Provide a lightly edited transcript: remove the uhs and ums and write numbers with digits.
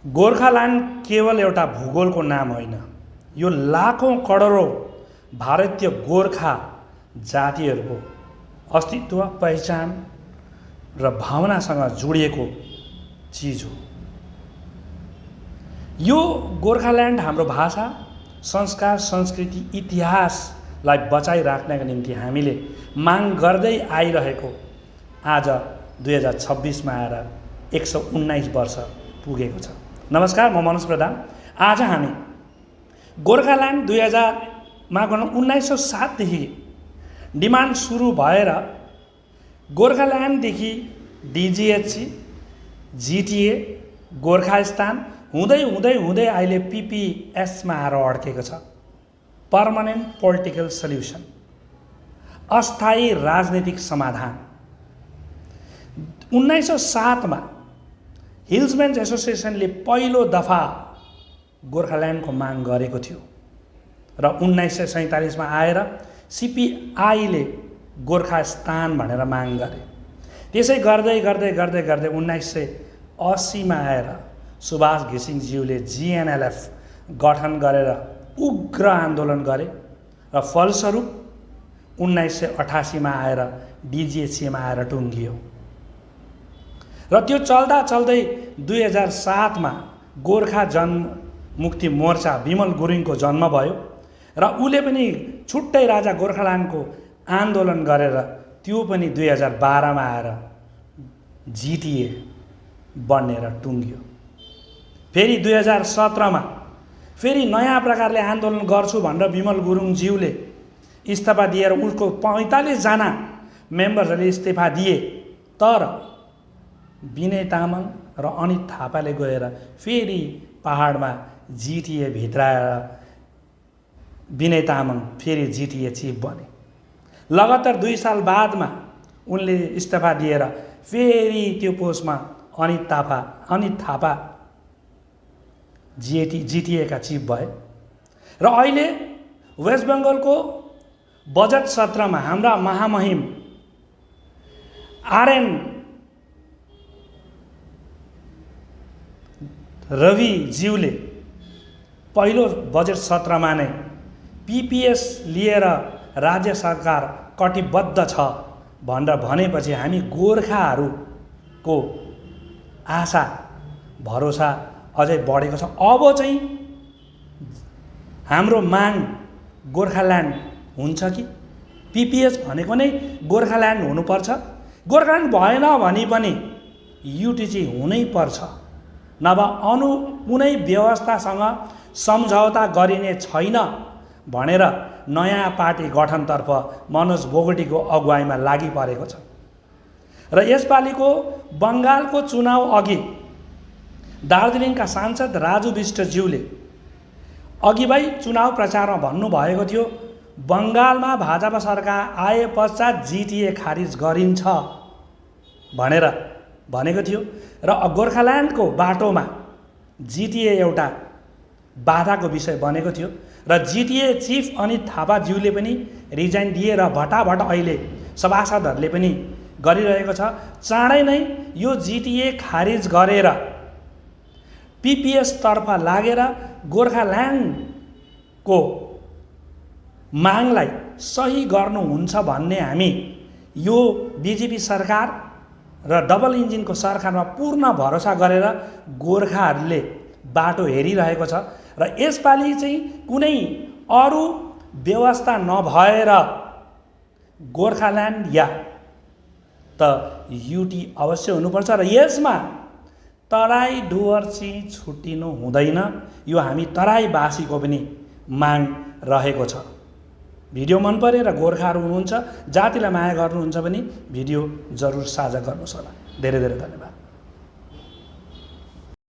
गोर्खाल्यान्ड केवल एउटा भूगोलको नाम होइन, यो लाखौं करोडौं भारतीय गोर्खा जातिहरूको अस्तित्व, पहिचान र भावनासँग जोडिएको चीज हो। यो गोर्खाल्यान्ड हाम्रो भाषा, संस्कार, संस्कृति, इतिहासलाई बचाइराख्नका निम्ति हामीले माग गर्दै आइरहेको आज 2026 मा आएर 119 वर्ष पुगेको छ। नमस्कार, म मनोज प्रधान। आज हामी गोर्खाल्यान्ड 1907 देखि डिमान्ड सुरु भएर गोर्खाल्यान्डदेखि डिजिएचसी, जिटिए, गोर्खास्तान हुँदै हुँदै हुँदै अहिले पिपिएसमा आएर अड्केको छ। पर्मानेन्ट पोलिटिकल सल्युसन, अस्थायी राजनीतिक समाधान। 1907 मा हिल्सम्यान्स एसोसिएसनले पहिलो दफा गोर्खाल्यान्डको माग गरेको थियो र 1947 मा आएर सिपिआईले गोर्खास्तान भनेर माग गरे। त्यसै गर्दै गर्दै गर्दै गर्दै 1980 मा आएर सुभाष घिसिङज्यूले जिएनएलएफ गठन गरेर उग्र आन्दोलन गरे र फलस्वरूप 1988 मा आएर डिजिएचसीमा आएर टुङ्गियो र त्यो चल्दा चल्दै 2007 मा गोर्खा जनमुक्ति मोर्चा विमल गुरुङको जन्म भयो र उले पनि छुट्टै राजा गोर्खाल्यान्डको आन्दोलन गरेर त्यो पनि 2012 मा आएर जिटिए बनेर टुङ्गियो। फेरि 2017 मा फेरि नयाँ प्रकारले आन्दोलन गर्छु भनेर विमल गुरुङज्यूले इस्तीफा दिएर उसको 45 जना मेम्बरहरूले इस्तीफा दिए। तर विनय तामाङ र अनित थापाले गएर फेरि पहाडमा जिटिए भित्राएर विनय तामाङ फेरि जिटिए चिफ बने। लगातार 2 साल बादमा उनले इस्तीफा दिएर फेरि त्यो पोस्टमा अनित थापा जिटिएका चिफ भए र अहिले वेस्ट बेङ्गलको बजेट सत्रमा हाम्रा महामहिम आरएन रविज्यूले पहिलो बजेट सत्रमा नै पिपिएस लिएर राज्य सरकार कटिबद्ध छ भनेर भनेपछि हामी गोर्खाहरूको आशा भरोसा अझै बढेको छ। अब चाहिँ हाम्रो माग गोर्खाल्यान्ड हुन्छ कि पिपिएस भनेको नै गोर्खाल्यान्ड हुनुपर्छ? गोर्खाल्यान्ड भएन भने पनि युटिसी हुनै पर्छ, नभए कुनै व्यवस्थासँग सम्झौता गरिने छैन भनेर नयाँ पार्टी गठनतर्फ मनोज बोगटीको अगुवाईमा लागि परेको छ। र यसपालिको बङ्गालको चुनाव अघि दार्जिलिङका सांसद राजु विष्टज्यूले अघिबाई चुनाव प्रचारमा भन्नुभएको थियो बङ्गालमा भाजपा सरकार आए पश्चात जिटिए खारिज गरिन्छ भनेर भनेको थियो र गोर्खाल्यान्डको बाटोमा जिटिए एउटा बाधाको विषय बनेको थियो र जिटिए चिफ अनित थापाज्यूले पनि रिजाइन दिए र भटाभट अहिले सभासदहरूले पनि गरिरहेको छ। चाँडै नै यो जिटिए खारिज गरेर पिपिएस तर्फ लागेर गोर्खाल्यान्डको मागलाई सही गर्नुहुन्छ भन्ने हामी यो बिजेपी सरकार र डबल इन्जिनको सरकारमा पूर्ण भरोसा गरेर गोर्खाहरूले बाटो हेरिरहेको छ र यसपालि चाहिँ कुनै अरू व्यवस्था नभएर गोर्खाल्यान्ड या त युटी अवश्य हुनुपर्छ र यसमा तराई डुवर्स चाहिँ छुट्टिनु हुँदैन। यो हामी तराईवासीको पनि माग रहेको छ। भिडियो मन परे र गोर्खाहरू हुनुहुन्छ, जातिलाई माया गर्नुहुन्छ भने भिडियो जरुर साझा गर्नुहोस् होला। धेरै धेरै धन्यवाद।